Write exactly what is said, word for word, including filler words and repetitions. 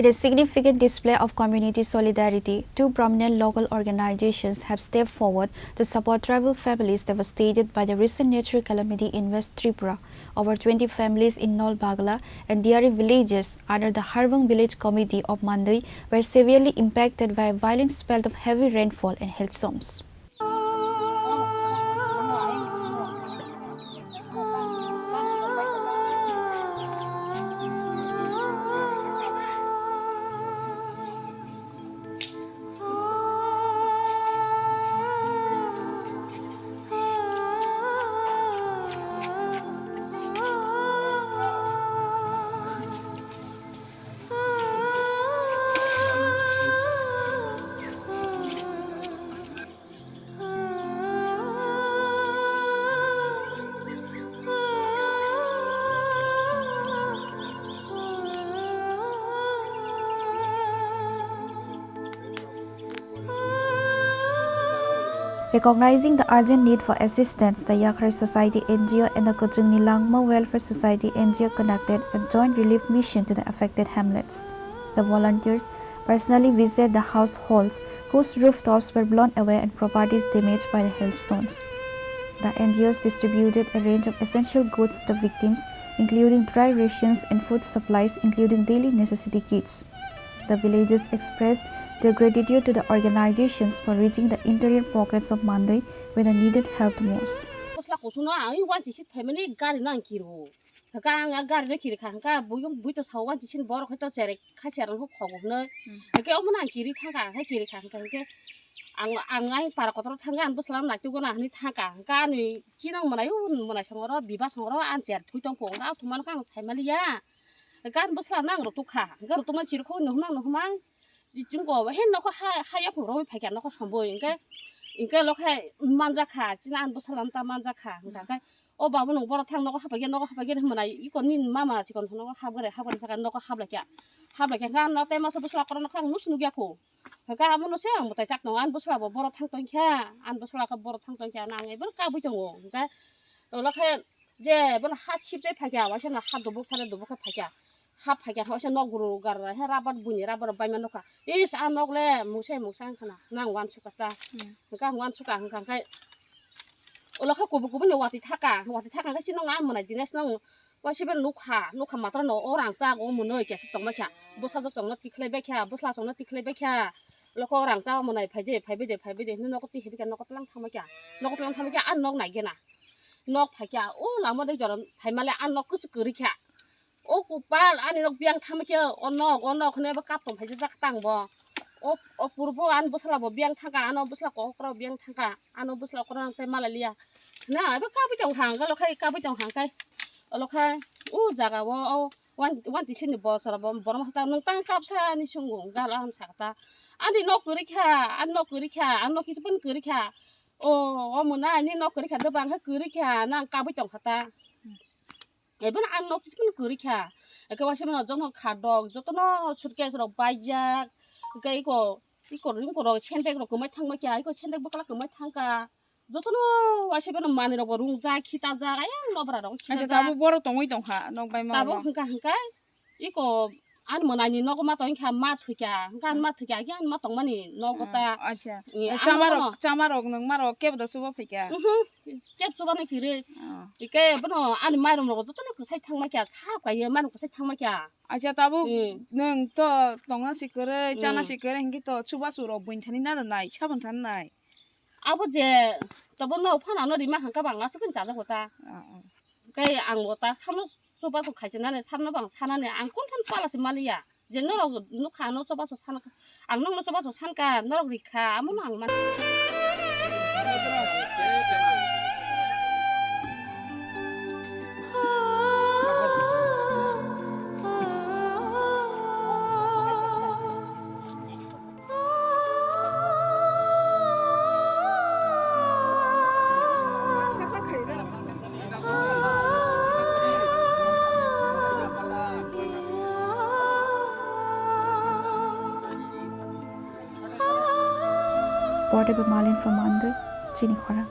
In a significant display of community solidarity, two prominent local organizations have stepped forward to support tribal families devastated by the recent natural calamity in West Tripura. Over twenty families in Nolbagla and Diari villages under the Harbang Village Committee of Mandui were severely impacted by a violent spell of heavy rainfall and hailstorms. Recognizing the urgent need for assistance, the Yakhrai Society N G O and the Kuchungni Langma Welfare Society N G O conducted a joint relief mission to the affected hamlets. The volunteers personally visited the households whose rooftops were blown away and properties damaged by the hailstones. The N G Os distributed a range of essential goods to the victims, including dry rations and food supplies, including daily necessity kits. The villagers expressed their gratitude to the organizations for reaching the interior pockets of Mandui where they needed help most. Bwsla kuchukno ang i wanti si phaimani gari no ang kiro. Hwnkhe ang a gari no kiri kha hwnkhe buiyung bui to sao wanti sini borok hai to cherai khai cherang huk khogok nai. Hmm. Hwnkhe omo no ang kiri thang kha hwnkhe kiri kha hwnkhe hwnkhe ang ang ang para kotor thang kha ang bwsla no naitugwi nahani thang kha hwnkhe ani chinang mwnai u mwnai songoro biba songoro ang cher thui tong kho hwnkhe athumani khe ang sai maliya. Hwnkhe ani bwsla no ang rutuk kha hwnkhe rutukmani chirikhok nuhumang nuhumang. Chwng ko he nokho ha, ha yaphang romwi phaikha nokho somboi, hwnkhe, hwnkhe lokhe manjakha, chini ani bwsala no ta manjakha, hwnkha khe, "O babu, nwng borok thang nokho haphaikhe, nokho haphaikhe," hwnmani iko nini mama chikon nogo hapgare, hapgare saka nokho haplaikha, haplaikha, hwnkhe ano tei masa bwsala korokno khe ang nusu nukya kho, hwnkhe abono se ang mwtai chak tongo, ani bwsala bo borok thang tongkha, ani bwsala khe borok thang tongkha, ano ang ebono kabui tongo, hwnkhe, Ulo khe je bono ha sipjai phaikha, waisa no ha dubuk sari dubuk khe phaikha. Ha phaikha, waisa nok guru garra he rabar buini rabar bai ma nukha. Is a nok le mungsa mungsa wngkha na, nang uansukha ta. Hmm. Hwnkha ang uansukha hwnkha khe ulo khe kubui kubui ni watwi thaka, watwi thaka khe chini nang mwnai dinai se nang waisa bai nukha, nukha matra no o rangchak o mwnwi kesik tongbaikha. Bwsajwk chwngno tikhlai baikha, bwsla chwngno tikhlai baikha. Ulo khe o rangchak o mwnai phaide, phaibaide, phaibaide hinwi nogo twi hibikha, nogo tlang thangbaikha, nogo tlang thangbaikha, a nok naigena. Nok phaikha, o lama dei jora phaimale a nok kwchwk kwrwikha. O kopal ani nok biyang thamkhe, o nok, o nok hwnwi abo kap tong phaijak tang bo. O, o purbo ani bwsla bo biyang thangkha, ano bwsla kokra biyang thangkha, ano bwsla kokra tei malaliya. Na, abo kabui tong hang, galo khai kabui tong hang kai. Olo khai, o jaga o, o, wan, wan tisini bosor bo, borok hata nwng tang kapsa ani sungo, galo ang sakta. Ani nok kwrwikha, ani nok kwrwikha, ang nok kisa phano kwrwikha. O, o mwnai ani nok kwrwikha, doba ang khe kwrwikha, nang kabui tongkha ta. Ebono ang nok kisa phano kwrwikha. Eke waisa mano jono khadok, jotono suitcase rok baijak. Eke iko, iko ringko rok sendek rok kwmai thangma kya, iko sendek bwkla kwmai thangka. Jotono waisa mano manwi rok bo rungjak, khitajak, ayang nobra rok khitajak. Acha, tabuk borok tongwi tongkha, nok bai ma. Tabuk hwnkha hwnkhe. Iko ani mwnai ni nogo ma tongkha ma thwikha, hwnkha ani ma thwikha, hwnkhe ani ma tongmani nogo ta. Ah, acha. Ni, eh, ano chama rok, ano chama rok nwng ma rok kebo da chuba phaikha? Mhm. Kebo chuba nai kiri. Ah. Ike bono ani mairum rok jotono kwsai thangma kya, sap kaiye mairum kwsai thangma kya. Acha, tabuk hmm. Nwng to tongna si kwrwi, hmm. Chana si kwrwi, hwnkhe to chubachu rok buini thani na nai, saboni thani nai. Abo je, tobo no phano ano rima hangka bang aswk chajak ta. Ah, ah. Kai ang bo ta samno chubachu khaisinani, samno bang sanani, ang konthan pala se maliya. Je norok nukha ano chubachu sanka, ang nokno chubachu sanka, norok rikha, amono ang man. Portable Malin from Mandui, chini khorang.